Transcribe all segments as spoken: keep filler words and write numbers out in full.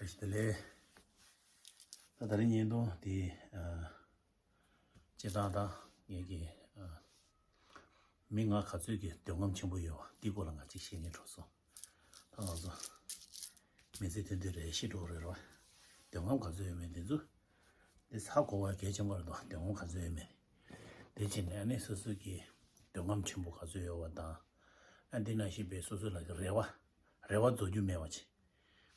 བདེ་ལེགས། ད་ད་རིང་བརྙན་ཐུང་འདི་ཨ། སྤྱིར་བཏང་ད་ངེད་ཀྱི་ཨ། མི་ང་ག་ཚོད་ཀྱི་འདོད་རྔམ་ཆེན་པོ་ཡོད་པ་འདི་སྐོར་ལ་ང་གཅིག་བཤད་སྙིང་འདོད་སོང་། ད་ང་ཚོ་མི་ཚེ་ཐུང་ཐུང་རེད། ཤི་འགྲོ་གི་རེད་རོ། འདོད་རྔམ་ག་ཚོད་ཡོད་མེད་འདི་ཚོ་འདི་ཧ་གོ་བ་གལ་ཆེན་པོ་རེད་དོ། འདོད་རྔམ་ག་ཚོད་ཡོད་མེད། དེ་བྱས་ནས་ཨ་ནི་སོ་སོ་གི་འདོད་རྔམ་ཆེན་པོ་ག་ཚོད་ཡོད་པ་དང་། ཨ་འདི་ནང་བཞིན་པའི་སོ་སོ་ལ་གི་རེ་བ་རེ་བ་རྫོགས་རྒྱུ་མེད་པ་བྱེད།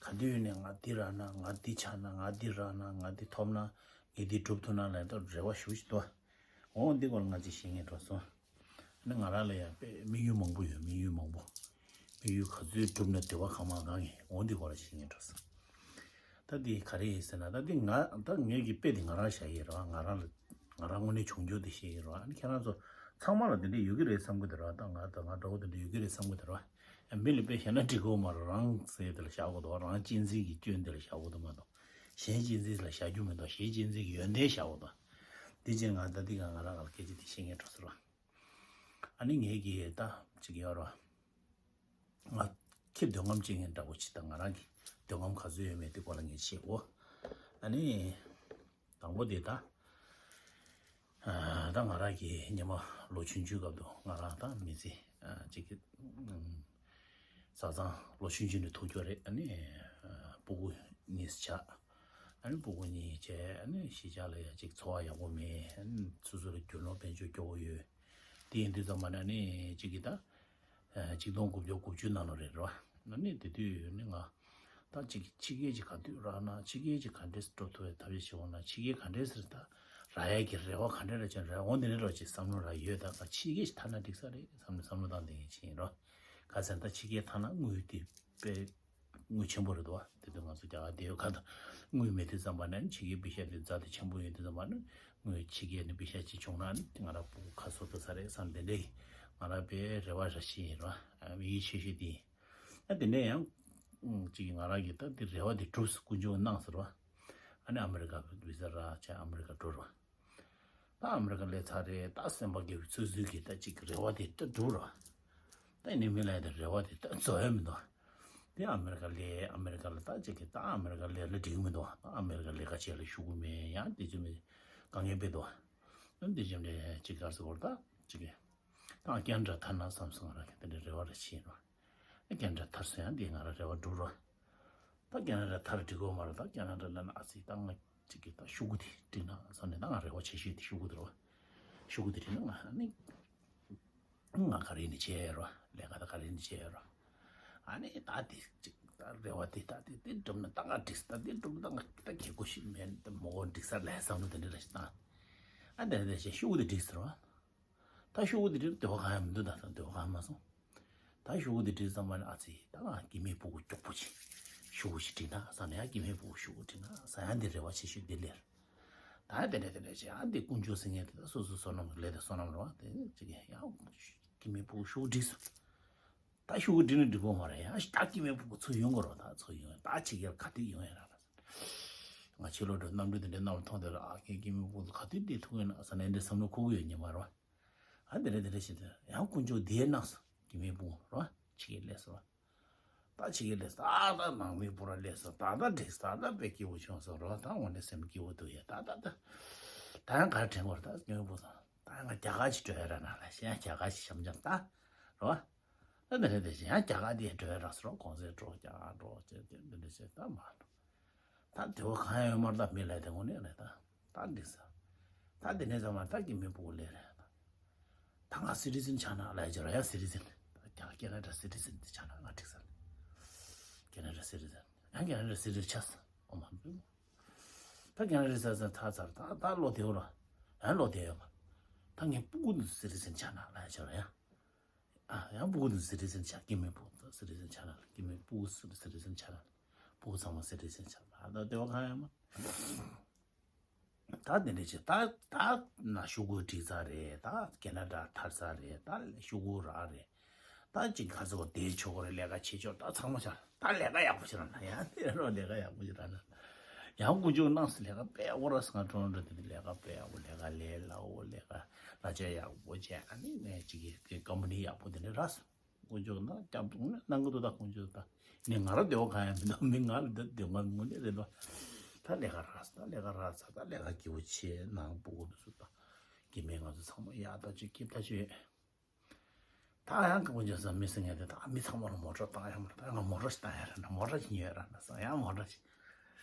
ག་དུས་ནས་ང་འདི་རག་ན། ང་འདི་ཆགས་ན། ང་འདི་རག་ན། ང་འདི་ཐོབ་ན། ངས་འདི་སྒྲུབ་ཐུབ་ན་ལབ་ད་རེ་བ་ཞེ་པོ་ཅིག་འདུག། འོ་འདི་སྐོར་ལ་ང་གཅིག་བཤད་སྙིང་འདོད་སོང་། ཨ་ནི་ང་རང་ལ་ཡང་དཔེ་དམིགས་ཡུལ་མང་པོ་ཡོད། དམིགས་ཡུལ་མང་པོ། དམིགས་ཡུལ་ག་ཚོད་འགྲུབ་ན་བདེ་བ་གང་མང་གང་ངེས། འོ་འདི་སྐོར་ལ་བཤད་སྙིང་འདོད་སོང་། ད་འདི་ག་རེ་ཡིན་ཟེར་ན། ད་འདི་ང་ད་ངེད་ཀྱི་དཔེ་འདི་ང་རང་བཞག་གི་རེད་བ། ང་རང་ལ་ང་རང་དངོས་གནས་བྱུང་རྒྱུ་འདི་བཤད་ཀྱི་རེད་བ། ཨ་ནི་ཁྱེད་རང་ཚོ་ཚང་མ་ལ་འདི་འདྲ་ཡོད་ཀྱི་རེད་བསམ་གྱི་འདུག་ར། ད་ང་ད་ང་འདྲ་བོ་འདི་འདྲ་ཡོད་ཀྱི་རེད་བསམ་གྱི་འདུག་ར། ཨ་མི་ལ་དཔེ་བཤད་ན་འགྲིག་གི་ཡོད་མ་རེད། རང་ཟེར་དེ་ལ་བཞག་དགོས་འདུག། རང་གཅེས་འཛིན་གྱི་སྐྱོན་དེ་ལ་བཞག་དགོས་འདུག་མ་གཏོགས། གཞན་གཅེས་འཛིན་ལ་བཞག་རྒྱུ་མི་འདུག། གཞན་གཅེས་འཛིན་གྱི་ཡོན་ཏན་བཞག་དགོས་འདུག། འདི་ཕྱིར་ང་ད་འདི་ག་ང་རང་ག་ལ་སྐད་ཆ་འདི་བཤད་སྙིང་འདོད་སོང་ར། ཨ་ནི་ངེད་ཀྱི་ད་ཅིག་ཡོད་ར། ང་ཁྱེད་འདོད་རྔམ་ཅན་འདྲ་པོ་ཅིག་དང་། ང་རང་གི་འདོད་རྔམ་ག་ཚོད་ཡོད་མེད་དེ་སྐོར་ལ་ངས་བཤད་འོ། ཨ་ནི་དང་པོ་དེ་ད་ཨ་ད་ང་རང་གི་སྔོན་མ་ལོ་ཆུང་ཆུང་སྐབས་དུ་ང་རང་ད་མི་ཚེ་ཨ་ཅིག་གི་ཨ་བཟའ་ཚང་ལོ་ཆུང་ཆུང་ནས་ཐུག་རྒྱུ་རེད། ཨ་ནི་ཨ་སྤུ་གུ་གཉིས་ཆགས། ཨ་ནི་སྤུ་གུ་གཉིས་བྱས། ཨ་ནི་གཞིས་ཆགས་ལ་ཡ་ཅིག་འཚོ་བ་ཡག་པོ་མེད། ཨ་ནི་སོ་སོ་ལ་རྒྱུ་ནོར་དཔལ་འབྱོར་སྐྱོ་བོ་ཡོད། དེ་ཡིན་དུས་ཙམ་པ་ན་ཨ་ནི་ཅིག་གི་ད་ཨ་ཆིག་སྟོང་དགུ་བརྒྱ་དགུ་བཅུ་ནང་ལོ་རེད་རོ། ཨ་ནི་དེ་དུས་ནི་ང་ད་ཅིག་ཕྱི་རྒྱལ་ཅིག་ག་དུས་རག་ན། ཕྱི་རྒྱལ་ཅིག་ག་འདྲས་འགྲོ་ཐུབ་པའི་ཐབས་ཤེས་བྱེད་འོང་ན། ཕྱི་རྒྱལ་ག་འདྲས་ཟེར་ད་རག་ཡས་ཀྱི་རེ་བ་ག་འདྲས་ར་ཅན་ར་འོང་། དེ་འདྲས་རོ་ཅིག་བསམ་བློ་ར་ཡོད། ད་ང་ཕྱི་རྒྱལ་ཞིག་ཐར་ན་འགྲིག་ས་རེད་བསམ་ནས་བསམ་བློ་བཏང་བསྡད་མཁན་ཅིག་ཡིན་རོ། ག་ཟེར་ན་ད་ཕྱི་རྒྱལ་ཐར་ན་དངུལ་དེ་དཔེ་དངུལ་ཆེན་པོ་རེད་འདུག་བ། དེ་དུས་ང་ཚོ་རྒྱ་གར་བསྡད་ཡོད་ཁ་ད་དངུལ་མེད་དུས་ཙམ་པ་ན་ནི་ཕྱི་རྒྱལ་པེ་ཤག་དེ་རྫ་དེ་ཆེན་པོ་ཡོད་དུས་ཙམ་པ་ནི་དངུལ་ཕྱི་རྒྱལ་ནས་པེ་ཤག་ཅིག་བྱུང་ན་ནི་ང་རང་སྤུ་གུ་ཁ་གསོ་ཐུབ་ས་རེད་བསམ། དེ་འདྲའི་ང་རང་དཔེ་རེ་བ་ར་ཅིག་ཡིན་རོ། ཨ་དམིགས་ཡུལ་ཆེ་ཤོས་དེ་ཡིན། ཨ་དེ་ནས་ཡང་ཅིག་ང་རང་གིས་ད་དེ་རེ་བ་དེ་འགྲུབ་སོང་། དཀོན་མཆོག་གནང་ཟེར་བ། ཨ་ནི་ཨ་མི་རི་ཀ་བི་ཟ་རག་བྱས་ཨ་མི་རི་ཀ་འགྲོ་རོ། ད་ཨ་མི་རི་ཀ་སླེབས་ཚར་རེད། ད་སེམས་པ་སྐྱིད་པོ་ཚོད་ཚོད་ཀྱིས་ད་ཅིག་རེ་བ་དེ་ད་འགྲུབ་རོ། ད་ཡིན་ནའི་མི་ལ་ཡ་དེ་རེ་བ་དེ་ད་རྫོགས་ཡ་མི་འདུག། དེ་ཨ་མི་རི་ཀ་སླེབས། ཨ་མི་རི་ཀ་ལ་ད་ཅིག་གིས་ད་ཨ་མི་རི་ཀ་སླེབས་ལ་འགྲིག་གི་མི་འདུག། ད་ཨ་མི་རི་ཀ་ལས་ཀ་བྱེད་ལ་ཤོག་གུ་མེད། ཡང་དེ་ཚོ་མི་དཀའ་ངལ་དཔེ་འདུག། ཨ་འདི་ཅིག་འདྲ་ཅིག་གར་སོང་བར་ད་ཅིག་གིས་ད་ང་ཁེ་ན་ཌ་ཐར་ན་བསམ་སོང་། ང་རང་གི་དེ་འདྲའི་རེ་བ་རེ་བྱས་ཡིན་རོ། ཨ་ཁེ་ན་ཌ་ཐར་སོང་། ཡང་དེ་ང་རང་རེ་བ་འགྲུབ་རོ། ད་ཁེ་ན་ཌ་ཐར་འགྲིག་གོ་མ་རེད། ད་ཁེ་ན་ཌ་ལ་ན་ཨ་ཙི་ད་ང་ཅིག་གི་ད་ཤོག་གུ་དེ་འགྲིག་ན་བསམ་ནས། ད་ང་རེ་བ་ཆེ་ཤོས་དེ་ཤོག་གུ་དེ་རོ། ཤོག་གུ་དེ་འགྲིག་ན་ང་ནི་ང་ག་རེ་ནས་བྱས་ཡོད་རོ། ལས་ཀ་ད་ག་རེ་ནས་བྱས་ཡོད་རོ། ཨ་ནི་ད་དེ་ཅིག་ད་རེ་བ་དེ་ད་དེ་དེ་འགྲུབ་ན་ད་ང་འགྲིག་ད། དེ་འགྲུབ་ན་ད་ང་ད་གལ་པོ་ཞིག་མེད། ད་མོ་གོ་འགྲིག་ས་ལས་བསམ་བློ་དེ་འདྲ་ཞིག་བཏང་། ཨ་དེ་འདྲ་བྱས་ཤོག་གུ་དེ་འགྲིག་ཟེར་བ། ད་ཤོག་གུ་དེ་འདྲ་འདོད་པ་གང་ཡང་མི་འདུག། ད་ད་འདོད་པ་གང་ཡང་མ་སོང་། ད་ཤོག་གུ་དེ་འགྲིག་ཙམ་པ་ནས་ཨ་ཙི་ད་ང་སྐྱེ་དམན་སྤུ་གུ་མགྱོགས་པོ་ཅིག་ཤོག་གུ་ཞིག་འགྲིག་ན་བསམ་ནས། ཡང་སྐྱེ་དམན་སྤུ་གུ་ཤོག་གུ་འགྲིག་ན་བསམ། ཡང་དེ་རེ་བ་ཆེ་ཤོས་དེ་སླེབས། ད་དེ་འདྲ་དེ་འདྲ་བྱས། ཨ་འདི་དཀོན་མཆོག་ཟེར་མཁན་དེ་ད་སོ་སོ་བསོད་ནམས་ལས་དང་བསོད་ནམས་རེད་བ། དེ་ཅིག་ཡང་སྐྱེ་དམན་སྤུ་གུ་ཤོག་གུ་འགྲིག་སོང་། ད་ཤོག་གུ་འགྲིག་ན་འགྲིག་གོ་མ་རེད། ཡང་ད་སྐྱེ་དམན་སྤུ་གུ་ཚུར་ཡོང་དགོས་རེད། ད་ཚུར་ཡོང་ད་ཕྱི་རྒྱལ་ག་དུས་ཡོང་ཡ་ར། ང་ཕྱི་ལོགས་འགྲོ་གནམ་གྲུ་དེ་འདྲའི་གནམ་ལ་མཐོང་དུས་ལ་ཨ་ཁྱེད་སྐྱེ་དམན་སྤུ་གུ་ག་དུས་བསྡད་ཐུབ་ཀྱི་ཡོད་ན་བསམ་ནས་འདི་བསམ་བློ་འཁོར་གྱི་ཡོད་ཉི་མ་རེད་བ། ཨ་དེ་འདྲ་དེ་འདྲ་བྱས་ཏེ་ཡང་དཀོན་མཆོག་འདི་ཡས་གནང་སོང་། སྐྱེ་དམན་སྤུ་གུ་རེད་བ། ཕྱི་རྒྱལ་སླེབས་སོང་བ། ད་ཕྱི་རྒྱལ་སླེབས་སོང་། ད་ད་ནང་མི་སྤུ་ར་སླེབས་སོང་། ད་ད་འགྲིག་སོང་། ད་ད་དཔེ་སྐྱིད་པོ་བྱུང་སོང་རོ། ད་དངོས་གནས་སེམས་སྐྱིད་པོ་འདུག་ཡ། ད་ད་ད་ད་ཡང་ག་རེ་དྲན་དགོས་རེད། ད་སྐྱེ་དམན་སྤུ་གུ་ཚོ་ད་ཡང་ང་རྒྱ་གར་ཅིག་འགྲོ་ཡ་ར་ན་ལ་ཤེས། ཡང་རྒྱ་གར་ཅིག་ཤམ་ཅང་ད་རོ། ད་འདི་འདྲ་དེ་བཞིན་ཡང་རྒྱ་གར་དེ་འགྲོ་ཡ་རག་སོང་རོ། གོང་ཚད་འགྲོ་རྒྱ་གར་འགྲོ་ཅེས་དེ་འདི་འདྲ་བྱས་ད་མ་འགྲོ། ད་དེ་བོ་གང་ཡང་ཡོད་མ་རེད། ད་མི་ལ་དེ་དངོས་གནས་རེད། ད་ད་འགྲིག་ས། ད་དེ་ནས་ཙམ་མ་ད་སྐྱེ་དམན་སྤུ་གུ་ལས་རེད། ད་ང་སི་ཊི་ཛེན་ཆགས་ན་ལ་ཡ་ཅི་ར་ཡ་སི་ཊི་ཛེན། ད་རྒྱ་ཁ་ན་ཌ་སི་ཊི་ཛེན་དེ་ཆགས་ན་ང་འགྲིག་ས་རེད། ཁ་ན་ཌ་སི་ཊི་ཛེན། ཡང་ཁ་ན་ཌ་སི་ཊི་ཛེན་ཆགས་སོང་། ཨོ་མ་འདུག། ད་ཁ་ན་ཌ་སི་ཊི་ཛེན་ཐག་ཚར། ད་ད་ལོ་དེ་བོ་ར་ཡང་ལོ་དེ་ཡོད་མ། ད་ངའི་སྤུ་གུ་འདི་སི་ཊི་ཛེན་ཆགས་ན་ལ་ཡ་ཅི་ར་ཡ། ཨ་ཡང་སྤུ་གུ་འདི་སི་ཊི་ཛེན་ཆགས། སྐྱེ་དམན་སྤུ་གུ་སི་ཊི་ཛེན་ཆགས་ན། སྐྱེ་དམན་སྤུ་གུ་སི་ཊི་ཛེན་ཆགས་ན། སྤུ་གུ་ཚང་མ་སི་ཊི་ཛེན་ཆགས་ན། ཨ་ད་དེ་བ་གང་ཡང་མ། ད་དེ་འདྲ་བྱས་ད་ད་ན་ཤོག་གུ་འགྲིག་ཚར་རེད། ད་ཁ་ན་ཌ་ཐར་ཚར་རེད། ད་ཤོག་གུ་རག་རེད། ད་ཅིག་ག་ཚོད་བསྡད་ཆོག་གི་རེད། ལས་ཀ་བྱེད་ཆོག་ད་ཚང་མ་བྱ། ད་ལས་ཀ་ཡག་པོ་བྱེད་ར་ན། ཡང་དེ་རོ་ལས་ཀ་ཡག་པོ་བྱེད་ར་ན། ཡང་དཀོན་མཆོག་གནང་སོང་། ལས་ཀ་དཔེ་ཡག་པོ་རག་སོང་། ང་ཊོ་རོན་ཊོ་དེ་ལས་ཀ་དཔེ་ཡག་པོ། ལས་ཀ་ལས་སླ་བོ། ལས་ཀ་གླ་ཆ་ཡག་པོ་བྱས། ཨ་ནི་ངས་ཅིག་གི་ཀམ་པ་ནི་ཡག་པོ་དེ་འདྲ་རག་སོང་། དཀོན་མཆོག་ན་སྐྱབས་གནང་གི་འདུག་ད་དཀོན་མཆོག་ད་ནི་ང་རང་བདེ་བ་གང་ཡང་མི་འདུག་མི་ང་ལ་ད་བདེ་བ་དངོས་གནས་རེད་འདུག་ད་ལས་ཀ་རག་སོང་། ད་ལས་ཀ་རག་ཚར། ད་ལས་ཀ་སྐྱིད་པོ་བྱས་ནང་སྤུ་གུ་འདི་ཚོ་ད་སྐྱེ་དམན་ང་ཚོ་ཚང་མ་ཡག་ཐག་ཆོད་སྐྱིད་ཐག་ཆོད། ད་ཡང་དཀོན་མཆོག་གསུམ་མི་སེང་གེ་དེ་ད་མི་ཚང་མ་ལ་མོ་ཊ་བཏང་ཡང་མོ་ཊ་ད་ཡང་མོ་ཊ་ཞིག་བཏང་ཡ་རེད་ན་མོ་ཊ་ཞིག་ཉོས་ར་ན་སང་ཡང་མོ་ཊ་ཞིག་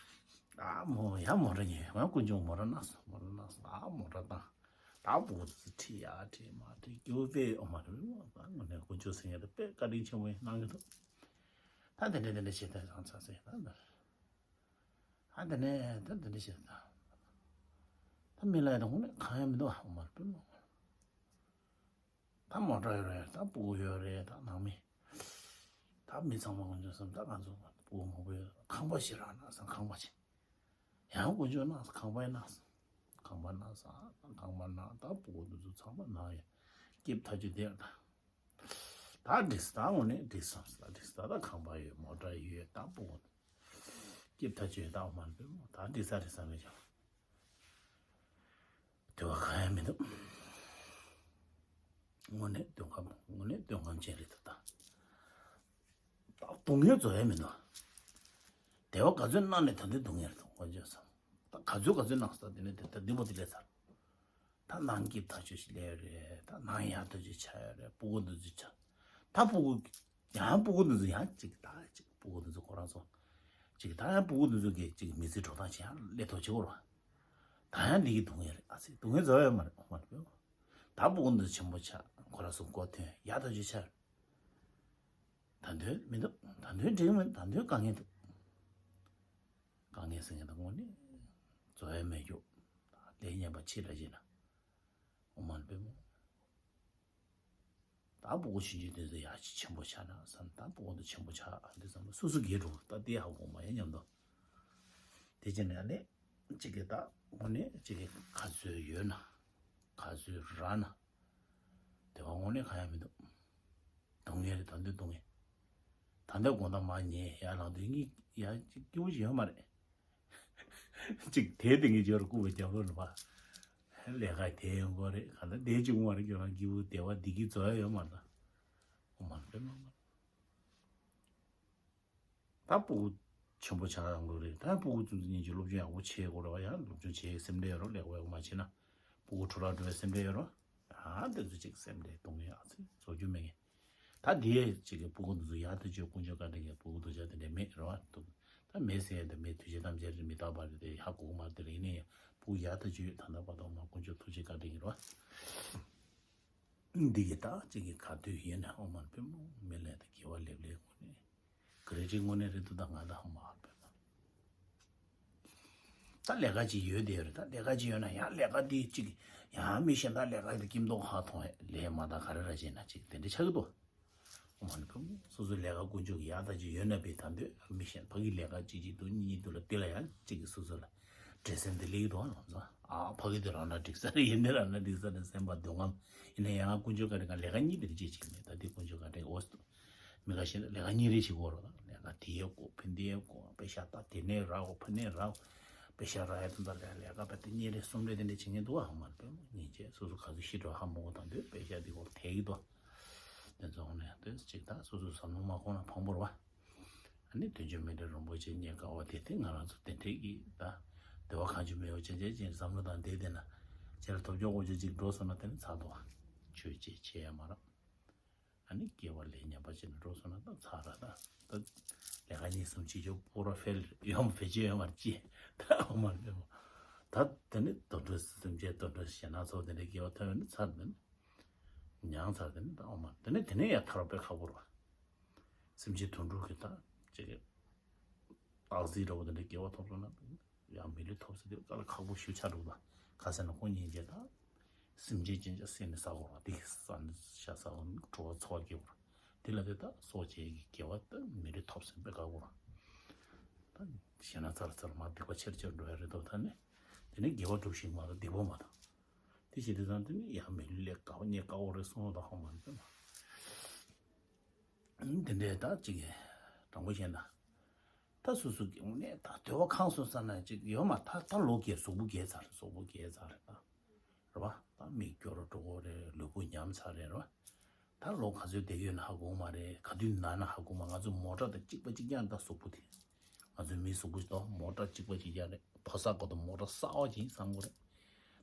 ཨ་མོ་ཡང་མོ་ཊ་ཉོས་ཡང་དཀོན་མཆོག་མོ་ཊ་གནང་སོང་། མོ་ཊ་གནང་སོང་། ཨ་མོ་ཊ་བཏང་ད་སྤུ་གུ་དེ་ཚོ་ཁྲིད་ཡ་ཁྲིད་མ་ཁྲིད་སྐྱོ་པས་ཨོ་མ་རེད་མོ་ད་དངོས་གནས་དཀོན་མཆོག་སེང་གེ་དེ་དཔེ་བཀའ་དྲིན་ཆེན་པོ་ཡིན་གནང་གི་འདུག་ད་དེ་འདྲ་དེ་འདྲ་བྱེད་ད་ཡང་ཚ་ཚ་ཡིན་ད་ད་དེ་ནས་ད་དེ་འདྲ་བྱེད་ད་ད་མི་ལ་ཡ་ད་དངོས་གནས་གང་ཡང་མི་འདུག་ཨོ་མ་རེད་མོ། ད་མོ་ཊ་ཡོད་རེད། ད་སྤུ་གུ་ཡོད་རེད། ད་ནང་མི་ད་མི་ཚང་མ་དཀོན་མཆོག་གསུམ་ད་ང་ཚོ་སྤུ་གུ་མང་པོ་ཡོད། ཁང་པ་ཞིག་རག་གནང་སོང་། ཁང་པ་ཞིག་ཡང་དཀོན་མཆོག་གནང་སོང་། ཁང་པ་ཡང་གནང་སོང་། ཁང་པ་གནང་སོང་། ཁང་པ་གནང་ད་སྤུ་གུ་འདི་ཚོ་ཚང་མ་ནང་ཡོད་སྐྱིད་ཐག་ཆོད་དེ་ད་ད་འགྲིག་སོང་། ད་དངོས་གནས་འགྲིག་སོང་། ད་འགྲིག་སོང་། ད་ད་ཁང་པ་ཡོད། མོ་ཊ་ཡོད། ད་སྤུ་གུ་སྐྱིད་ཐག་ཆོད་ད་ཨོ་མ་རེད་མོ། ད་འགྲིག་ས་རེད་བསམ་མེད་ཀྱང་། དེ་བ་གང་ཡང་མི་འདུག་དངོས་གནས་སྟོན་ཁམས་དངོས་གནས་སྟོན་ཁམས་ཅན་རེད་འདུག་ད་ད་སྡུག་བསྔལ་རྫོགས་ཡ་མི་འདུག་དེ་བ་ག་ཚོད་གནང་ནས་ད་འདི་སྡུག་བསྔལ་རེད་འདུག་དཀོན་མཆོག་གསུམ། ད་ག་ཚོད་ག་ཚོད་གནང་སོང་། དེ་ནས་དེ་ད་འདི་མོ་དེ་ལས་ཚར། ད་ནང་སྐྱིད་ཐག་ཆོད་ཞིག་ལས་རེད། ད་ནང་ཡག་ཐག་ཆོད་ཆགས་ཡོད་རེད། སྤུ་གུ་འདི་ཚོ་ཆགས། ད་སྤུ་གུ་ཡང་སྤུ་གུ་འདི་ཚོ་ཡང་གཅིག་ད་གཅིག་སྤུ་གུ་འདི་ཚོ་ཁོ་རང་ཚོ་གཅིག་ད་ཡང་སྤུ་གུ་འདི་ཚོ་གི་གཅིག་མི་ཚེ་འགྲོ་སྟངས་ཆེ་ཡང་སླེབས་ཐུབ་ཆེ་བོ་ར། ད་ཡང་འདི་གི་སྡུག་བསྔལ་རེད། ཨ་ཙི་སྡུག་བསྔལ་རྫོགས་ཡོད་མ་རེད་ཨོ་མ་རེད། ད་སྤུ་གུ་འདི་ཆེན་པོ་ཆགས་ཁོ་རང་ཚོ་མགོ་ཐོན་ཡག་ཐག་ཆོད་ཆགས། ད་དོན་མི་འདུག་ད་དོན་འགྲིག་མི་འདུག་ད་དོན་དཀའ་ངལ་འདུག་དཀའ་ངལ་ཟེར་མཁན་ད་དངོས་གནས་རྫོགས་ཡ་མེད་རྒྱུ། ལས་ངན་པ་ཕྱི་ལ་བྱེད་ན། ཨོ་མ་ལ་པད་མོ། ད་སྤུ་གུ་ཆུང་ཆུང་དེ་ཚོ་ཡག་ཅིག་ཆེན་པོ་ཆགས་ན་བསམ། ད་སྤུ་གུ་དེ་ཆེན་པོ་ཆགས་འདི་བསམ་ན་སོ་སོ་སྒེར་འགྲོ་ད་དེ་ཧ་གོ་མ་ཡ་མཉམ་དུ། དེ་བྱས་ནས་ཨ་ནི་གཅིག་གིས་ད་དངོས་གནས་གཅིག་གིས་ག་ཚོད་ཡོད་ན། ག་ཚོད་རག་ན། དེ་བ་དངོས་གནས་གང་ཡང་མི་འདུག་སྡུག་བསྔལ་རེད། ད་འདོད་སྡུག་བསྔལ། ད་འདོད་དགོང་དག་མ་ཉལ་ཡར་ལངས་དུས་གཉིད་ཡར་གཅིག་སྐྱིད་པོ་ཞིག་ཡོད་མ་རེད། གཅིག་དེ་དེ་ངས་ཇོར་སྐུ་བའི་རྒྱབ་ལོགས་ལ་བ། ལས་ཀ་དེ་ཡོང་གི་རེད། ག་ད་དེ་གཅིག་མ་རེད། ཁྱོད་རང་སྐྱིད་པོ་བདེ་བ་བདེ་སྐྱིད་རྫོགས་ཡ་ཡོད་མ་རེད་ད། ཨོ་མ་རེད་པད་མ་མ་རེད། ད་སྤུ་གུ་ཆེན་པོ་ཆགས་ཡོང་གི་རེད། ད་སྤུ་གུ་ཙུམ་ཙུམ་ཉིན་གྱི་སློབ་སྦྱོང་ཡག་པོ་བྱེད་དགོས་རེད་བ། ཡང་སློབ་སྦྱོང་བྱེད་སེམས་ཁྲལ་ཡོད་རོགས། ལས་ཀ་ཡག་པོ་མ་བྱེད་ན་སྤུ་གུ་འཕྲོ་བརླག་འགྲོ་བའི་སེམས་ཁྲལ་ཡོད་རོགས། ཨ་དེ་ཚོ་ཅིག་སེམས་ཁྲལ་གཏོང་ཡ་ཨ་ཙི་བཟོ་རྒྱུ་མེད་ངེས། ད་དེ་ཅིག་གི་སྤུ་གུ་འདི་ཚོ་ཡག་ཐག་ཆོད་དཀོན་མཆོག་བཀའ་དྲིན་གྱིས་སྤུ་གུ་སྡུག་ཅག་དེ་འདྲ་མེད་རེད་བ། ད་མེད་ཟེར་ཡ་དེ་མེད། དུས་ཆེན་ཐམས་ཅད་རེད་མི་རྟག་པ་རེད་དེ་ཧ་གོ་གི་མ་རེད་དེ་རེད། ཡིན་ན་ཡང་སྤུ་གུ་ཡག་ཐག་ཆོད་ཡོད། ད་ལྟ་བར་དུ་མ་དཀོན་མཆོག་ཐུགས་རྗེ་བཀའ་དྲིན་གྱིས་རེད་བ། འདི་གི་ད་ཅིག་གི་ག་དུས་ཡིན་ན་ཨོ་མ་པད་མོ་མི་ལས་ད་དགེ་བ་ལེབ་ལེབ་དངོས་གནས་ག་རེ་ཅིག་དངོས་གནས་རེད་འདུག་ད་ང་ད་ཧ་མ་ཧ་པད་མ། ད་ལས་ཀ་ཅིག་ཡོད་དེ་རེད། ད་ལས་ཀ་ཅིག་ཡོད་ན་ཡང་ལས་ཀ་དེ་ཅིག་ཡང་མི་གཞན་དག་ལས་ཀ་དེ་སྐྱིད་མདོག་ཧ་མཐོང་ཡ་ལས་མ་ད་ག་རེ་ར་བྱས་ན་ཅིག་དེ་འདྲ་ཆགས་ཀྱི་འདུག་ཨོ་མ་ནི་པད་མོ་སོ་སོའི་ལས་ཀ་དཀོན་མཆོག་གི་ཡག་ད་ཅིག་ཡོད་ན་པས་ད་འདོད་མི་གཞན་ཕ་གི་ལས་ཀ་ཅིག་ཅིག་འདུག་གཉིས་གཉིས་འདུག་ལ་དེ་ལ་ཡང་ཅིག་གི་སོ་སོ་ལ་འདྲེ་སེམས་དེ་སླེབས་ཀྱི་འདུག་ཨ་ལོ་ཚོ། ཨ་ཕ་གི་དེ་རང་ན་འགྲིག་ས་རེད། ཡིན་ནའི་རང་ན་འགྲིག་ས་རེད་སེམས་པ་སྡུག་ངམ། ཡིན་ན་ཡང་དཀོན་མཆོག་བཀའ་དྲིན་གང་ལས་ཀ་གཉིས་དེ་ཅིག་ཅིག་མེད། ད་དེ་དཀོན་མཆོག་བཀའ་དྲིན་འོ་སི་མི་ཁ་ཤས་ལ་ལས་ཀ་གཉིས་རེ་ཞིག་དགོས་རོགས། ལས་ཀ་དེ་ཡས་དགོས་ཕན་དེ་ཡས་དགོས་པེ་ཤ་ད་དེ་ནས་རག་དགོས་ཕ་ནས་རག་དགོས་པེ་ཤ་རག་ཡས་དོན་དག་ལས་ལས་ཀ་པ་དེ་གཉིས་རེ་གསུམ་རེ་དེ་འདྲ་བྱེད་མཁན་འདུག་ཨ་མ་པད་མོ་ཉིན་བྱེད་སོ་སོ་ག་ཚོད་ཤི་འགྲོ་ཧ་མ་གོ་དང་དུས་པེ་ཤ་དེ་གོ་དེ་གི་དོ། དེ་ཚོ་ནས་དེ་ཅིག་ད་སོ་སོ་བསམ་བློ་མ་འཁོར་ན་ཕངས་པོ་རེད་བ། ཨ་ནི་དོན་གཅོད་མི་འདྲ་རིན་པོ་ཆེ་རྙེད་དཀའ་བ་དེ་དེ་ང་རང་ཚོ་དེ་འདྲས་ཀྱི་ད་དེ་བ་གང་ཅི་མེད་བ་ཅན་ཅན་ཅན་བསམ་བློ་དང་བསྡད་བསྡད་ན་ཅེར་ཐོབ་ཆོག་གོ་ཆོད་ཅིག་འགྲོ་སོང་ན་དེ་ནི་ཚར་དོ། ཆོས་ཅིག་བྱེད་ཡ་མ་རེད། ཨ་ནི་སྐྱེ་བ་ལས་ཉམས་པ་ཅན་འགྲོ་སོང་ན་ད་ཚར་ར་ད། ད་ལས་ཀ་གཉིས་གསུམ་བྱེད་ཆོག་པོ་ར་ཕེལ་ཡོང་བེད་སྤྱོད་ཡོང་བར་ཅི་ད་འོ་མ་རེད་མོ། ད་དེ་ནི་དོན་འགྲོ་སེམས་ཅན་དོན་འགྲོ་ཞེ་ན་ཚོགས་དེ་འདྲའི་སྐྱེ་བ་ཐོབ་ཡོང་ན་ཚར་དེ་ནི། མྱངས་ཚར་དེ་ནི་ད་འོ་མ་དེ་ནི་དེ་ནས་ཡང་ཐར་བ་དཔེ་ཁག་པོ་རེད་བ། སེམས་ཅན་དོན་གྲུབ་ཀྱི་ད་ཅིག་གི་སྟག་གཟིག་འདྲ་བོ་དེ་འདྲ་སྐྱེ་བ་ཐོབ་སོང་ན་ཡང་མི་ལུས་ཐོབ་ས་དེ་དཀའ་ལས་ཁག་པོ་ཞེ་དྲག་འདུག་ད་ག་ཟེར་ན་ཁོ་སྙིང་རྗེ་ད་སེམས་ཅན་ཅན་ཅག་བསད་ནས་ཟ་དགོས་རེད་བ། དེ་ཟ་ནས་ཤ་ཟ་བ་ནི་འགྲོ་བ་འཚོ་བ་སྐྱེལ་དགོས་རེད། དེ་ལ་དེ་ད་སྲོག་བཅད་ཀྱི་དགེ་བ་ད་མི་ལུས་ཐོབ་སོང་དཔེ་དཀའ་པོ་རེད། ད་ཞེ་ན་ཚར་ཚར་མ་སྡིག་པ་ཆེར་ཆེར་འགྲོ་ཡ་རེད་དོ། ད་ནི་དེ་ནི་དགེ་བ་སྒྲུབ་ཤིང་མ་གཏོགས་སྡིག་པ་མ་གཏོགས། དེ་བྱེད་དུས་ཙང་དེ་ནི་ཡང་མི་ལུས་ལས་དཀའ་བ་རྙེད་དཀའ་བོ་རེད་གསུངས་ལ་ད་ཧོ་མ་རེད་ན། དེ་འདྲའི་ད་ཅིག་གི་དྲང་པོ་བཤད་ན། ད་སོ་སོ་གི་དངོས་གནས་ད་དོལ་པོ་ཁེངས་སོང་ས་ན་ཅིག་ཡོད་མ་ད་ད་ལོ་རྒས་གཟུགས་པོ་རྒས་ཚར་རེད། གཟུགས་པོ་རྒས་ཚར་རེད་ད། རེད་བ། ད་མིག་སྐྱོ་རུ་འགྲོ་གི་རེད། ལུས་པོ་ཉམས་ཚར་རེད་རེད་བ། ད་ལོ་ག་ཚོད་བསྡད་ཡོད་ན་ཧ་གོ་མ་རེད། ག་དུས་ན་ན་ཧ་གོ་མ། ང་ཚོ་མོ་ཊ་དང་གཅིག་པ་གཅིག་རྐྱང་ད་གཟུགས་པོ་དེ། ང་ཚོའི་མིའི་གཟུགས་པོ་ཞིག་དང་མོ་ཊ་གཅིག་པ་གཅིག་རྐྱང་རེད། ཕོ་གསར་གོ་དང་མོ་ཊ་གསར་བ་ཅིག་བསམ་གོ་རེད།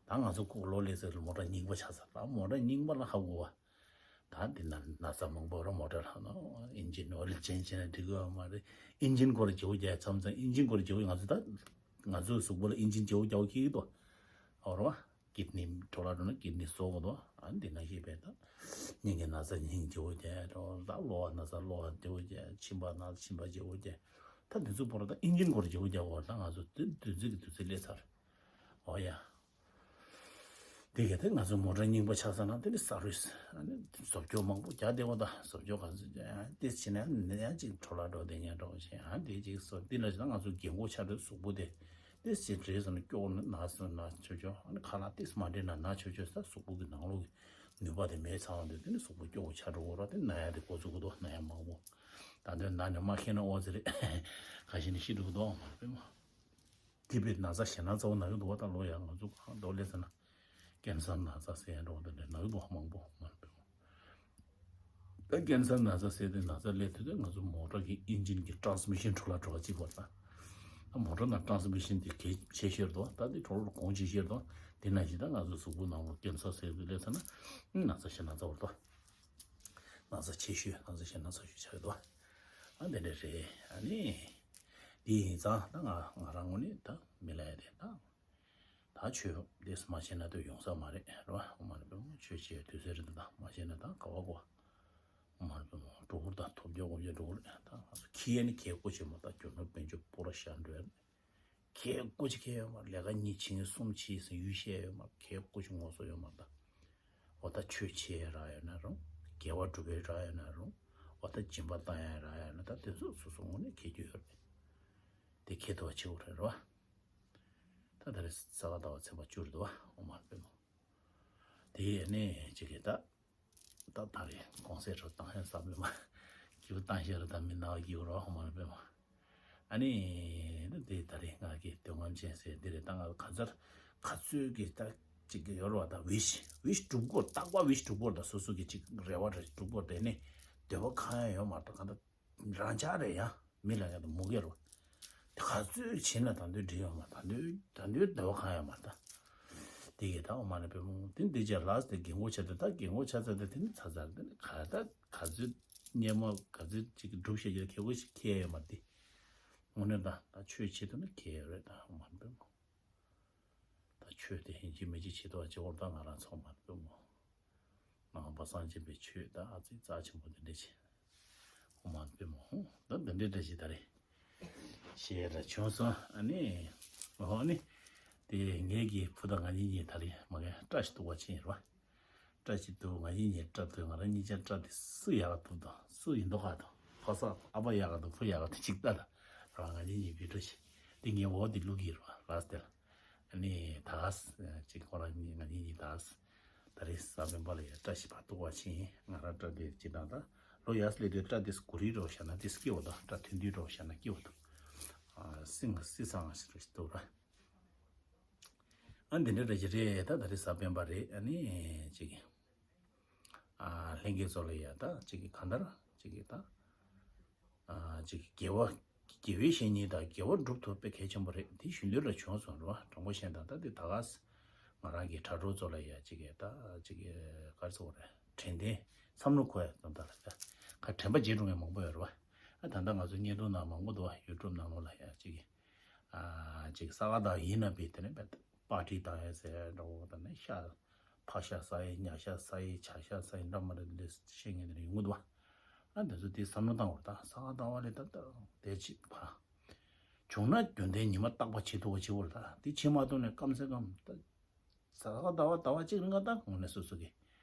ད་ང་ཚོ་ཁོ་ལོ་ལས་ཟེར་མོ་ཊ་རྙིང་པ་ཆགས་ས། ད་མོ་ཊ་རྙིང་པ་ལ་ཧ་གོ་བ། ད་འདི་ན་ན་ཚ་མང་པོ་ར་མོ་ཊ་ལ་ནོ། ཨིན་ཇིན་ཨོ་ཡིལ་ཅེན་ཇི་བྱས་ན་འགྲིག་གི་ཡོད་མ་རེད། ཨིན་ཇིན་སྐོར་བརྗེ་པོ་རྒྱག་མཚམས་མཚམས་ཨིན་ཇིན་སྐོར་བརྗེ་པོ། ང་ཚོ་ད་ང་ཚོའི་གཟུགས་པོ་ལ་ཨིན་ཇིན་བརྗེ་པོ་རྒྱག་པོ་ཁྱེར་གི་འདུག་འོ་རེད་བ། ཀིད་ནི་འཕྲོ་བརླག་འགྲོ་ན་ཀིད་ནི་གསོ་དགོས་འདུག་ཨ་འདི་ན་ཤེས་པས་ད། སྙིང་གི་ན་ཚ་སྙིང་བརྗེ་པོ་རྒྱག་འགྲོ། ད་གློ་བ་ན་ཚ་གློ་བ་བརྗེ་པོ་རྒྱག་མཆིན་པ་ན་མཆིན་པ་བརྗེ་པོ་རྒྱག་ད་འདི་ཚོ་པོ་ར་ད་ཨིན་ཇིན་སྐོར་བརྗེ་པོ་རྒྱག་དགོས། ད་ང་ཚོ་དུས་དུས་ཚོད་ཀྱི་དུས་ཚོད་སླེབས་ཚར། འོ་ཡ། དེ་ག་དེ་ང་ཚོ་མོ་ཊ་རྙིང་པ་ཆགས་ས་ན་དེ་ནི་ས་རུས་ཨ་ནི་བཟོ་བཅོས་མང་པོ་རྒྱག་བསྡད་པ་དང་། བཟོ་བཅོས་ག་ཚོད་ཡང་དེ་བྱས་ན་ནི་ཡང་ཅིག་འཕྲོ་བརླག་འགྲོ་བསྡད་ཉན་འགྲོ་བཞིན། ཨ་དེ་ཅིག་བཟོ་དེ་ལ་བྱས་ན་ང་ཚོ་རྒན་གོག་ཆགས་དུས་གཟུགས་པོ་དེ་དེ་ཅིག་རེད་ཟེར་ན་སྐྱོ་ན་སོ་ན་ཆོ་ཆོ། ཨ་ནི་ཁ་ལག་དེ་མ་འདྲེས་ན་ན་ཆོ་ཆོ་ས། གཟུགས་པོ་གི་ནང་ལོགས་ཀྱི་ནུས་པ་དེ་མེད་ཚར་བ་འདུག་དེ་ནི་གཟུགས་པོ་སྐྱོ་བོ་ཆགས་འགྲོ་གོ་ར། དེ་ན་ཡ་དེ་འགོ་བཙུགས་གི་འདུག་ན་ཡ་མང་པོ། ད་དེ་ན་ནི་མ་ཤེས་ན་ཨོ་ཙི་རེད། ཁ་ཤས་ནི་ཤི་འགྲོ་གི་འདུག་མ་རེད་པས་མ། དེ་བས་ན་ཚ་ཞེ་ན་ཚ་བོ་ན་གི་འདུག་བ། ད་ལོ་ཡ་ང་ཚོ་གང་འདོ་ལས་ཟེར་ན་ཀན་སར་ན་ཚ་ཟེར་ཡ་འགྲོ་བ་དེ་འདྲ་ན་གི་འདུག་མང་པོ་མ་རེད་པས། ད་ཀན་སར་ན་ཚ་ཟེར་དེ་ན་ཚ་སླེབས་དུས་དེ་ང་ཚོ་མོ་ཊ་གི་ཨིན་ཇིན་གི་ཊ་རན་སི་མི་ཤན་འཕྲོ་བརླག་འགྲོ་བ་གཅིག་པ་རེད། ད་མོ་ཊ་ནང་ཊ་རན་སི་མི་ཤན་དེ་གལ་ཆེ་ཤོས་རེད་དོ། ད་དེ་འཕྲོ་བརླག་གོང་ཆེ་ཤོས་རེད་དོ། དེ་ནང་བཞིན་ད་ང་ཚོ་གཟུགས་པོ་ནང་ལོགས་ཀན་སར་ཟེར་དུས་སླེབས་ཚར་ན་ན་ཚ་ཞེ་ན་ཚ་བོ་རེད་དོ། ན་ཚ་ཆེ་ཤོས་ན་ཚ་ཞེ་ན་ཚ་ཤོས་ཆགས་ཡོད་དོ། ཨ་དེ་འདྲ་རེད། ཨ་ནི་དེ་ཡིན་ཙང་ད་ང་ང་རང་ངོས་ནས་ད་མི་ལ་ཡ་དེ་ད། ད་ཆོས་དེ་མ་བྱས་ན་དེ་ཡོང་ས་མ་རེད་རེད་བ། ཨོཾ་མ་ཎི་པདྨེ་ཧཱུྃ། ཆོས་བྱེད་དུས་ཚོད་རེད་འདུག་ད་མ་བྱས་ན་ད་ག་བ་གོ། ཨོཾ་མ་ཎི་པདྨེ་ཧཱུྃ། སྒྲོ་སྐུར་དང་ཐོབ་རྒྱག་དགོས་རྒྱུ་སྒྲོ་སྐུར་རེད། ད་ང་ཚོ་ཁྱི་ཡན་ནི་ཁའི་ཀོ་ཆེ་མོ་ད་རྒྱུ་ནོར་དཔལ་འབྱོར་པོ་ར་ཤ་འགྲོ་ཡ། ཁའི་ཀོ་ཆེ་ཁའི་ཡོད་མ་རེད། ལས་ཀ་གཉིས་བྱེད་མཁན་གསུམ་བྱེད་ཟིན་ཡུལ་ཤེས་ཡོད་མ་རེད། ཁའི་ཀོ་ཆེ་ངོ་སོ་ཡོད་མ་རེད། ད་འོ་ད་ཆོས་བྱེད་རག་ཡོད་ན་རུང་། དགེ་བ་སྒྲུབ་པའི་རག་ཡོད་ན་རུང་། འོ་ད་སྦྱིན་པ་བཏང་ཡ་རག་ཡོད་ན། ད་དེ་ཚོ་སོ་སོ་ངོས་ནས་ཁྱེར་རྒྱུ་ཡོད་རེད། དེ་ཁྱེར་ཐུབ་པ་བྱེད་དགོས་རེད་རེད་བ། ད་ད་རེས་ས་ག་ཟླ་བ་ཚེས་པ་བཅུ་རེད་འདུག་བ། ཨོཾ་མ་ཎི་པདྨེ་ཧཱུྃ། དེ་ནས་ཅིག་གིས་ད་ད་ད་རེས་གོང་ཚད་རུ་བཏང་ཡ་ས་པདྨ་སྐྱིད་པོ་བཏང་ཤེས་རུ་ད་མི་ན་བ་སྐྱིད་པོ་རོ། ཨོཾ་མ་ཎི་པདྨེ་ཧཱུྃ། ཨ་ནི་ད་དེ་ད་རེས་ང་གི་འདོད་རྔམ་ཅན་ཟེར་འདི་རེད། ད་ང་ག་ཚར་ག་ཚོད་ཀྱི་ད་ཅིག་གི་ཡོད་རེད་བ། ད་ཝིཤ་ཝིཤ་སྒྲུབ་དགོས། རྟག་པར་ཝིཤ་སྒྲུབ་དགོས། ད་སོ་སོ་གི་ཅིག་རེ་བ་རེ་སྒྲུབ་དགོས། དེ་ནས་འདོད་པ་གང་ཡང་ཡོད་མ་རེད། ད་ག་ད། རང་ཅག་རེད་ཡ། མི་ལ་ཡ་དང་མུ་གེ་རོ། ག་ཚོད་བྱིན་ན་ད་དུང་འགྲིག་ཡོད་མ། ད་དུང་ད་དུང་འདོད་པ་གང་ཡོད་མ་ད། དེ་གི་ད་ཨོཾ་མ་ཎི་པདྨེ་ཧཱུྃ། དེ་འདི་ཅག་ལགས་དེ་རྒན་གོག་ཆགས་དུས། ད་རྒན་གོག་ཆགས་ཚར་དུས་དེ་ནི་ཚར་ཚར། དེ་ནི་ག་ད་ག་ཚོད་སྙན་མོ་ག་ཚོད་ཅིག་སྒྲུབ་བཤད་རྒྱུ་ཁེ་གོ་ཞིག་ཁེ་ཡོད་མ་དེ། དངོས་གནས་ད་ད་ཆོས་བྱེད་དུས་ན་ཁེ་ཡོད་རེད། ད་ཨོཾ་མ་ཎི་པདྨེ་ཧཱུྃ། ད་ཆོས་དེ་ཡིན་གཅིག་མིན་གཅིག་བྱེད་ཐུབ་པ་བྱེད་དགོས་རེད། ད་ང་རང་ཚོ་མ་རེད་པས་མོ། ནང་པ་སངས་རྒྱས་པའི་ཆོས་ད་ཨ་ཙི་རྩ་ཆེན་པོ་འདི་འདྲ་ཞིག་ཨོཾ་མ་ཎི་པདྨེ་ཧཱུྃ། ད་འདི་འདྲ་འདྲ་ཞིག་ད་རེས་བཤད་ཡ་ད་བྱུང་སོང་། ཨ་ནི་འོ་ནི་དེ་ངེད་ཀྱི་བུ་དང་ང་གཉིས་གཉིས་ད་རེས་མ་གི་སྐྲ་ཞིག་གཏུབ་པ་ཕྱིན་ཡིན་རེད་བ། སྐྲ་ཞིག་གཏུབ། ང་གཉིས་གཉིས་སྐྲ་གཏུབ། ང་རང་གཉིས་ཆ་སྐྲ་དེ་སུ་ཡག་ག་གཏུབ་དང་། སུ་ཡིན་མདོག་ཁ་དང་། ཕོ་གསར་ཨ་ཕ་ཡག་ག་དང་བུ་ཡག་ག་དང་གཅིག་ལྟ་དང་། རང་ང་གཉིས་གཉིས་བི་ཌིའོ་ཞིག་དེ་ངའི་འོག་དེ་བླུག་གི་རེད་བ། ལགས་སོ། དེ་ལ་ཨ་ནི་ད་ག་ས་ཅིག་ཁོ་རང་གཉིས་ང་གཉིས་གཉིས་ད་ག་ས་ད་རེས་གཟའ་སྤེན་པ་ལ་ཡ་སྐྲ་ཞིག་ཕར་གཏུབ་པ་ཕྱིན་ཡིན། ང་རང་སྐྲ་དེ་ཅི་དང་ད་ལོ་ཡར་སླེབས་དུས་སྐྲ་དེ་སྐུ་རིས་འདྲ་བོ་བཞག་ན་དེ་སྐྱེ་བ་དང་། སྐྲ་ཐུང་ཐུང་འདྲ་བོ་བཞག་ན་སྐྱེ་བ་དང་། སྲིང་སྲིད་སང་ཞིག་རེ་ཞིག་འདུག་ར། ཨ་འདི་འདྲ་འདྲ་ཞིག་རེད། ད་ད་རེས་གཟའ་སྤེན་པ་རེད། ཨ་ནི་ཅིག་ཨ་ལྷན་རྒྱས་ཚོ་ལ་ཡ་ད་ཅིག་གང་ལྟར་ཅིག་ད་ཨ་ཅིག་དགེ་བ་དགེ་བའི་བཤེས་གཉེན་དང་དགེ་བ་སྒྲུབ་ཐུབ་དཔེ་གལ་ཆེན་པོ་རེད། དེ་ཞུ་འདོད་ལ་བྱུང་སོང་རེད་བ། དྲང་པོ་བཤད་ན་ད་དེ་ད་ག་ས་ང་རང་གི་དྲ་གྲོགས་ཚོ་ལ་ཡ་ཅིག་ད་ཅིག་ག་རེ་ཟེར་དགོས་རེད། དྲན་རྟེན་བསམ་བློ་འཁོར་ཡ་དོན་དག་ལ་ཡ་ག་དྲན་པ་བརྗེད་འགྲོ་མཁན་མང་པོ་ཡོད་རེད་བ། ཨ་ད་ལྟ་ང་ཚོ་བརྙན་ཐུང་ནང་མང་པོ་འདུག་བ། ཡུ་ཊུབ་ནང་ལོགས་ལ་ཡ་ཅིག་ཨ་ཅིག་ས་ག་ཟླ་ཡིན་ན་བས་དེ་ནས་བས་པར་ཊི་བཏང་ཡས་ཟེར་འདྲ་བོ་དང་ནས་ཤ་ཕག་ཤ་ཟ་ཡས་ཉ་ཤ་ཟ་ཡས་བྱ་ཤ་ཟ་ཡས་འདྲ་མི་འདྲ་འདི་འདྲ་བཤད་མཁན་དེ་འདྲ་ཡོང་གི་འདུག་བ། ཨ་འདི་ཚོ་དེ་བསམ་བློ་བཏང་བར་ད་ས་ག་ཟླ་བ་ལས་ད་ད་དེ་ཅིག་ཕ་བྱུང་ན་རྒྱུན་ལྡན་ཉི་མ་རྟག་པ་བྱེད་ཐུབ་པ་བྱེད་དགོས་རེད། ད་དེ་བྱེད་མ་ཐུབ་ནས་སྐམ་སེ་སྐམ་ད། ས་ག་ཟླ་བ་ཟླ་བ་གཅིག་རིང་ལ་ད་དངོས་གནས་སོ་སོ་གི་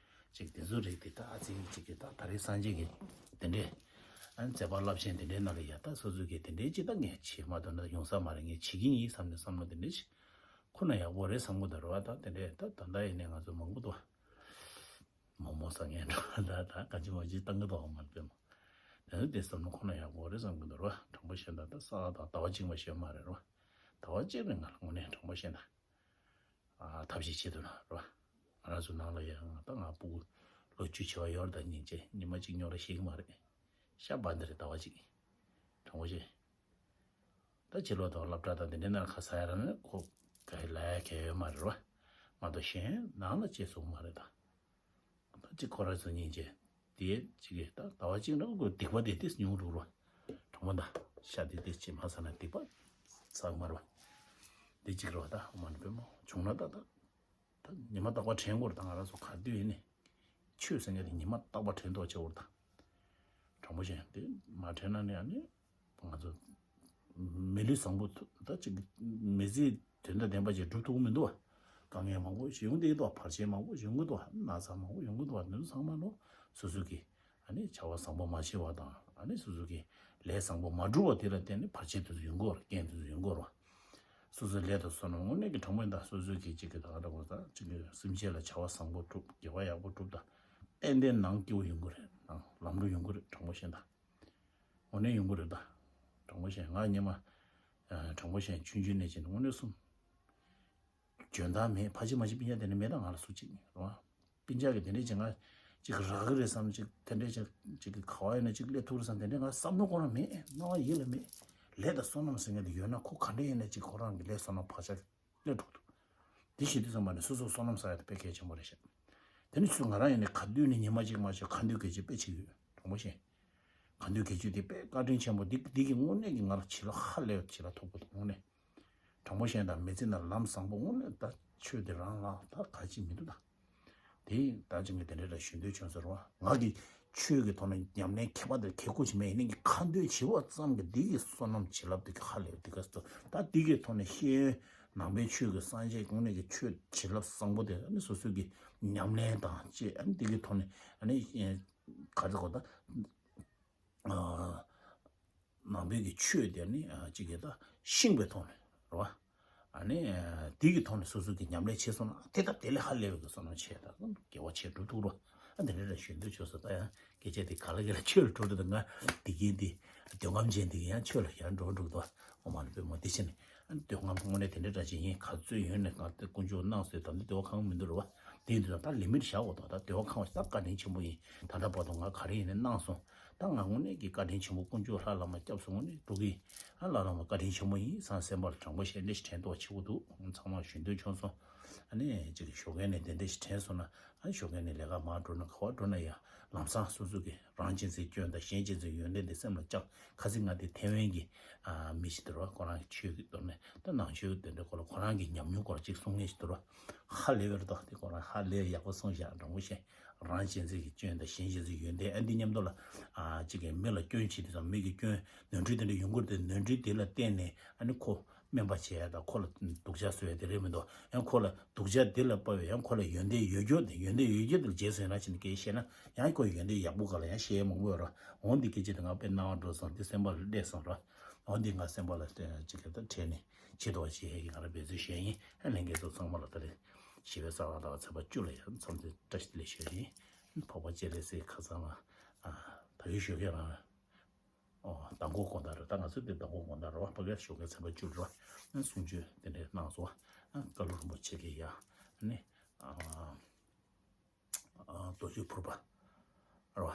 ཅིག་དེ་ཚོ་རིགས་དེ་ད་ཨ་ཙི་ཅིག་གི་ད་ད་རེས་སངས་རྒྱས་ཀྱི་དེ་འདྲས་ཨ་མཛད་པ་རླབས་ཆེན་དེ་འདྲའི་ནང་ལ་ཡ་ད་སོ་སོ་གི་དེ་འདྲའི་ཅིག་ད་ངས་བྱེད་མ་ཐུབ་ན་ཡོང་ས་མ་རེད། ངས་བྱེད་ཀྱི་ཡིན་བསམ་ནས་བསམ་བློ་དེ་འདྲས་ཅིག་ཁོ་ན་ཡག་པོ་རེད་བསམ་གི་འདུག་རེད་བ། ད་དེ་འདྲས་ད་ད་ལྟ་ཡིན་ནས་ང་ཚོ་མང་པོ་འདུག་བ། མོག་མོག་ཟ་མཁན་འདྲ་བ་ད་ད་ག་ཅི་མ་ཅི་བཏང་གི་འདུག་བ། མ་རེད་པས་མ། དེ་ཚོ་དེ་བསམ་བློ་ཁོ་ན་ཡག་པོ་རེད་བསམ་གི་འདུག་རེད་བ། དྲང་པོ་བཤད་ན་ད་ས་ག་ཟླ་བ་གཅིག་མ་ཤེས་མ་རེད་རེད་བ། ཟླ་བ་གཅིག་རིང་ང་ལ་དངོས་གནས་དྲང་པོ་བཤད་ན། ཨ་ཐབས་ཤེས་བྱེད་ཐུབ་ན་རེད་བ། ང་རང་ཚོ་ནང་ལ་ཡང་ད་ང་སྤུ་གུ་ ལོ་བཅུ་བྱེ་བ་ཡོད་རེད་ད། སྙིང་རྗེ། ཉི་མ་གཅིག་ཉོ་ར་ཤེས་ཀྱི་མ་རེད། ཤ་བ་འདི་རེད་ཟླ་བ་གཅིག། དྲང་པོ་བཤད། ད་ཕྱི་ལོགས་དང་སློབ་གྲྭ་དང་དེ་འདྲའི་ནང་ཁ་ས་ཡ་ར་ནི་ཁོ་ག་ཧེ་ལ་ཡ་ག་ཡོད་མ་རེད་བ། མ་གཏོགས་གཞན་ནང་ལ་སྐྱེས་སོང་མ་རེད་ད། ད་གཅིག་ཁོ་ར་ཚོ་སྙིང་རྗེ། དེ་གཅིག་གིས་ད་ཟླ་བ་གཅིག་འདྲ་བོ་སྡིག་པ་དེ་ཏིས་ཉུང་རུ་རོ། དྲང་པོ་ད་ཤ་དེ་ཏིས་ཅི་མ་ཟ་ན་སྡིག་པ་ཚང་མ་རོ། དེ་གཅིག་རོ། ད་མ་ནི་བུ་མོ་བྱུང་ན་ད་ད་ད་ཉི་མ་རྟག་པར་དྲན་དགོས་རེད། ད་ང་རང་ཚོ་ག་དུས་ཡིན་ནི་ཆོས་ཟེར་མཁན་དེ་ཉི་མ་རྟག་པར་དྲན་ཐུབ་པ་བྱེད་དགོས་རེད་ད། དྲང་པོ་བཤད། དེ་མ་དྲན་ན་ནི་ཨ་ནི་ང་ཚོ་མི་ལུས་བཟང་པོ་ཐོབ་ད་ཅིག་མི་ཚེ་དོན་དང་ལྡན་པ་ཅིག་སྒྲུབ་ཐུབ་ཀྱི་མི་འདུག་བ། དཀའ་ངལ་མང་པོ་ཡོང་གི་འདུག་བ། བར་ཆད་མང་པོ་ཡོང་གི་འདུག་བ། ན་ཚ་མང་པོ་ཡོང་གི་འདུག་བ། དེ་ཚོ་ཚང་མ་ལོ་སོ་སོ་གིས་ཨ་ནི་བྱ་བ་བཟང་པོ་མ་བྱས་པ་དང་། ཨ་ནི་སོ་སོ་གིས་ལས་བཟང་པོ་མ་བསྒྲུབས་པ་དེ་ལ་བརྟེན་ནས་བར་ཆད་དེ་ཚོ་ཡོང་གི་ཡོད་རེད། རྐྱེན་དེ་ཚོ་ཡོང་གི་ཡོད་རེད་བ། སོ་སོའི་ལས་དང་བསོད་ནམས་དངོས་གནས་ཀྱི་དྲང་པོ་ཡིན་ད། སོ་སོའི་གི་གཅིག་གི་ད་ག་འདྲ་པོ་ད་ཅིག་གི་སེམས་ཅན་ལ་བྱ་བ་བཟང་པོ་སྒྲུབ། དགེ་བ་ཡག་པོ་སྒྲུབ་ད། ཏན་ཏན་ནང་སྐྱིད་པོ་ཡོང་གི་རེད། ནང་ལམ་འགྲོ་ཡོང་གི་རེད། དྲང་པོ་བཤད་ད། དངོས་གནས་ཡོང་གི་རེད་ད། དྲང་པོ་བཤད། ང་སྔོན་མ་ཨ་དྲང་པོ་བཤད་ཆུང་ཆུང་ནས་བྱས་ནས་དངོས་གནས་སོང་། འཇོན་ཐང་མེད། ཕ་གཅིག་མ་གཅིག་སྤུན་ཀྱག་དེ་འདྲ་མེད་ད། ང་ལ་སུ་གཅིག་རེད་བ། སྤུན་ཀྱག་གི་དེ་འདྲས་ཅིག་ང་ཅིག་རག་གི་རེད་བསམ། ཅིག་དེ་འདྲས་ཅིག་ཅིག་གི་ག་བ་ཡིན་ན་ཅིག་སླེབས་ཐུབ་རེད་བསམ། དེ་འདྲས་ང་བསམ་བློ་ཁོ་རང་མེད། སྣང་བ་ཡིད་ལ་མེད། ལས་དང་བསོད་ནམས་ཟེར་མཁན་དེ་ཡོད་ན་ཁོ་ག་འདྲས་ཡིན་ན་ཅིག་ཁོ་རང་གི་ལས་བསོད་ནམས་བག་ཆགས་སླེབས་འགྲོ་གི་འདུག། དེ་ཤེས་དུས་ཙམ་པ་ནས་སོ་སོ་བསོད་ནམས་བསགས་ཡ་དེ་དཔེ་གལ་ཆེན་པོ་རེད་ཤག། དེ་ནི་ཚུར་ང་རང་ཡིན་ནས་ག་དུས་ནས་ཉི་མ་གཅིག་མ་གཅིག་ག་འདོད་གལ་ཆེ་དཔེ་བྱེད་ཀྱི་ཡོད། དྲང་པོ་བཤད། ག་འདོད་གལ་ཆེ་དེ་དཔེ་བཀའ་དྲིན་ཆེན་པོ། འདི་འདི་གི་དངོས་གནས་ཀྱི་ང་ལ་བྱིན་རླབས་ཧ་ལས་པའི་བྱིན་རླབས་ཐོབ་གི་འདུག་དངོས་གནས། དྲང་པོ་བཤད་ན་མི་ཚེ་ནང་ལམ་བཟང་པོ་དངོས་གནས་ད་ཆོས་དེ་རང་ལ་ད་ག་ཅིག་མི་འདུག་ད། དེ་ད་ཅིག་ངས་དེ་འདྲ་འདྲ་ཞུ་འདོད་བྱུང་ཟེར་བ། ང་གི་ཆོས་ཀྱི་ཐོག་ནས་ཉམས་ལེན་མཁས་པ་དེར་ཁེ་ཁོ་ཅིག་མེད། ཡིན་ནའི་ཁ་འདོན་བྱེད་པ་ཙམ་གྱིས་འདི་གི་བསོད་ནམས་བྱིན་རླབས་དེ་ག་ཧ་ལས་པ་དེ་ག་ཟེར། ད་འདི་གི་ཐོག་ནས་ཤེས་ཡོན་ནང་པའི་ཆོས་ཀྱི་སངས་རྒྱས་དངོས་གནས་ཀྱི་ཆོས་བྱིན་རླབས་བཟང་པོ་དེ་ཨ་ནི་སོ་སོ་གི་ཉམས་ལེན་དང་བཅས། ཨ་ནི་འདི་གི་ཐོག་ནས་ཨ་ནི་ག་རེ་གོ་ད། ནང་པའི་གི་ཆོས་དེ་ནི་ཨ་གཅིག་གི་ད་ཤེས་པའི་ཐོག་ནས་རེད་བ། ཨ་ནི་དེ་གི་ཐོག་ནས་སོ་སོ་གི་ཉམས་ལེན་བྱས་སོང་ན་དེ་ད་དེ་ལས་ཧ་ལས་པའི་གི་བསོད་ནམས་ཆེ་ད་དགེ་བ་ཆེ་འགྲུབ་ཐུབ་རོ། ཨ་འདི་འདྲ་ཞུ་འདོད་བྱུང་སོང་། ད་ཡང་སྐད་ཆ་དེ་ག་ལ་ག་ལ་ཆོས་ལ་འགྲོ་འགྲོ། ད་ང་འདི་གིན་འདི་འདོད་རྔམ་ཅན་འདི་གིན་ཡང་ཆོས་ལ་ཡང་འགྲོ་འགྲོ་ད། ཨོ་མ་ནི་པའི་མོ་དེ་བྱས་ནས་ཨ་འདོད་རྔམ་དངོས་གནས་དེ་འདྲ་འདྲ་ཅིག་ཡིན། ག་ཚོད་ཡོད་ནས་ང་དེ་དཀོན་མཆོག་གནང་སོང་། ད་འདི་འདོད་པ་ཁེངས་མི་འདུག་རོ། དེ་ཡིན་དུས་ད་ལི་མིཊ་བཞག་དགོས་དོ། ད་འདོད་པ་ཁེངས་པ་ཞིག་ད་བཀའ་དྲིན་ཆེན་པོ་ཡིན། ད་ལྟ་བར་དུ་ང་ག་རེ་ཡིན་ནའི་གནང་སོང་། ད་ང་དངོས་གནས་ཀྱི་བཀའ་དྲིན་ཆེན་པོ་དཀོན་མཆོག་ལྷ་བླ་མ་སྐྱབས་སུ་དངོས་གནས་འགྲོ་གི་ཡིན། ཨ་ལྷ་བླ་མ་བཀའ་དྲིན་ཆེན་པོ་ཡིན་བསམ། སེམས་པ་ལ་དྲང་པོ་བཤད་འདི་ཞིག་དྲན་ཐུབ་པ་བྱེད་དགོས་འདུག། ཚང་མ་ཞུ་འདོད་བྱུང་སོང་། ཨ་ནི་ཅིག་ཞོགས་ཀས་ནས་དེ་འདྲ་ཞིག་དྲན་སོང་ན། ཨ་ཞོགས་ཀས་ནས་ལས་ཀ་མར་འགྲོ་ན་ག་བར་འགྲོ་ན་ཡང་ལམ་སང་སོ་སོ་གི་རང་གཅེས་འཛིན་སྐྱོན་དང་གཞན་གཅེས་འཛིན་ཡོན་ཏན་དེ་སེམས་ལ་བཅངས། ཁ་སང་ང་དེ་ཐེ་ཝན་གྱི་ཨ་མི་ཞིག་འདུག་རོ། ཁོ་རང་གི་ཆོས་ཀྱི་ཐོག་ནས་ད་ནང་ཆོས་དེ་འདྲ་ཁོ་ལ་ཁོ་རང་གི་ཉམས་མྱོང་སྐོར་ཅིག་གསུང་མཁན་ཞིག་འདུག་རོ། ཧ་ལས་པའི་རེད་དོ། དེ་ཁོ་རང་ཧ་ལས་ཡག་པོ་གསུངས་བཞག། དྲང་པོ་བཤད། རང་གཅེས་འཛིན་གྱི་སྐྱོན་དང་གཞན་གཅེས་འཛིན་ཡོན་ཏན། ཨ་འདི་མཉམ་དུ་ལ་ཨ་གཅིག་གིས་མི་ལ་སྐྱོན་བྱེད་དུས་ཙམ་མི་གི་སྐྱོན་ནོར་འཁྲུལ་དེ་འདྲ་ཡོང་གི་རེད་དེ། ནོར་འཁྲུལ་དེ་ལ་བརྟེན་ནས་ཨ་ནི་ཁོ་སྨན་པ་བྱེད་ཡ་དང་ཁོ་ལ་སྡུག་ཅག་བཟོ་ཡ་དེ་རེད་མི་འདུག། ཡང་ཁོ་ལ་སྡུག་ཅག་དེ་ལ་དཔག་པའི་ཡང་ཁོ་ལ་ཡོན་ཏན་ཡོད་རྒྱུ་དེ། ཡོན་ཏན་ཡོད་རྒྱུ་དེ་ལ་རྗེས་སུ་ཡི་རང་བྱས་ནས་སྐད་བཤད་ན་ཡང་ཁོ་ཡོན་ཏན་ཡག་པོ་ག་ལ་ཡང་བཤད་ཡ་མང་པོ་ཡོད་རེད། འོ་འདི་སྐད་ཆ་དེ་ང་དཔེ་སྣང་བ་འགྲོ་སོང་། འདི་སེམས་པ་ལ་སླེབས་སོང་ར། འོ་འདི་ང་སེམས་པ་ལ་ཅིག་གི་ད་དྲན་ནས་ཆེ་དོགས་བྱེད་ཡས་ཀྱི་ང་རང་འབད་བརྩོན་བྱས་ཡིན། ལྷན་རྒྱས་ཚོ་ཚང་མ་ལ་ད་རེས་ཞི་བའི་གསང་བ་དང་ཚེས་པ་བཅུ་ལ་ཡང་འཚམས་འདྲི་བཀྲ་ཤིས་བདེ་ལེགས་ཞུ་ཡ་ཡིན། འཕགས་པ་སྤྱན་རས་གཟིགས་ཁ་སང་ལ་ད་ཡོད་ཞོགས་ཀས་རང་ཨོ་མདང་དགོང་དགོང་དག་རེད། ད་ང་ཚོའི་འདི་མདང་དགོང་དགོང་དག་རེད་བ། ཕ་གིར་ཞོགས་ཀས་ཚེས་པ་བཅུ་རེད་བ། གསུང་ཆོས་དེ་འདྲས་གནང་སོང་བ། བཀའ་སློབ་རིན་པོ་ཆེ་གི་ཡ་ནི་རྡོ་རྗེ་ཕུར་པ་རེད་བ།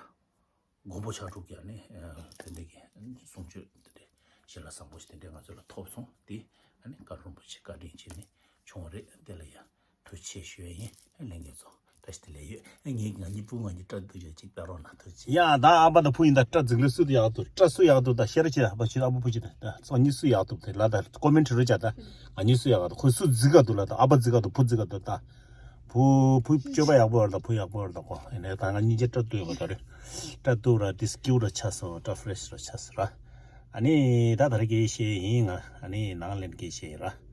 མགོན་པོ་ཕྱག་དྲུག་གི་ནི་དེ་འདྲས་ཀྱི་གསུང་ཆོས་དེ་འདྲས་ཞལ་ལག་བཟང་པོ་ཞིག་དེ་འདྲས་ང་ཚོ་ལ་ཐོབ་སོང་། དེ་ནི་བཀའ་སློབ་རིན་པོ་ཆེ་བཀའ་དྲིན་ཆེ་ནི་བྱུང་བ་རེད། དེ་ལ་ཡ་ཐུགས་རྗེ་ཆེ་ཞུ་ཡ་ཡིན། ལྷན་རྒྱས་ཚོ་བཀྲ་ཤིས་བདེ་ལེགས་ཡོད། ངས་ང་གཉིས་བུ་ང་གཉིས་སྐྲ་འདུག་ཡ་གཅིག་ལྟ་རོགས་གནང་། ཐུགས་རྗེ་ཆེ། ཡ་ད་ཨ་ཕ་དང་བུ་ཡིན་ད་སྐྲ་འཛིག་ལེ་སུ་དུ་ཡག་འདུག། སྐྲ་སུ་ཡག་འདུག་ད་ཤེར་བྱེད། ཨ་ཕ་ཆུ་ཨ་ཕ་བུ་ཆུ་ད་ད་ཚོ་གཉིས་སུ་ཡག་འདུག་དེ་ལ་ད་ཀོ་མེན་ཊི་རུ་བྱ། ད་ང་གཉིས་སུ་ཡག་འདུག། ཁོ་སུ་འཛིག་ག་འདུག་ལ་ད་ཨ་ཕ་འཛིག་ག་འདུག་བུ་འཛིག་ག་འདུག་ད་བུ་བུ་སྤྱོད་པ་ཡག་པོ་ཡོད་ད། བུ་ཡག་པོ་ཡོད་ད་ཁོ། ཡིན་ནའི་ད་ང་གཉིས་ཀྱི་སྐྲ་འདུག་ཡོད་པ་ད་རེད། སྐྲ་འདུག་ར་དེ་སྐྱིད་པོ་ར་ཆགས་སོང་། སྐྲ་ཕེ་རེ་ཤི་ར་ཆགས་སོང་ར། ཨ་ནི་ད་ད་རེས་སྐད་བཤད་ཡིན་ང་། ཨ་ནི་ནང་ལན་སྐད་བཤད་ཡིན་ར།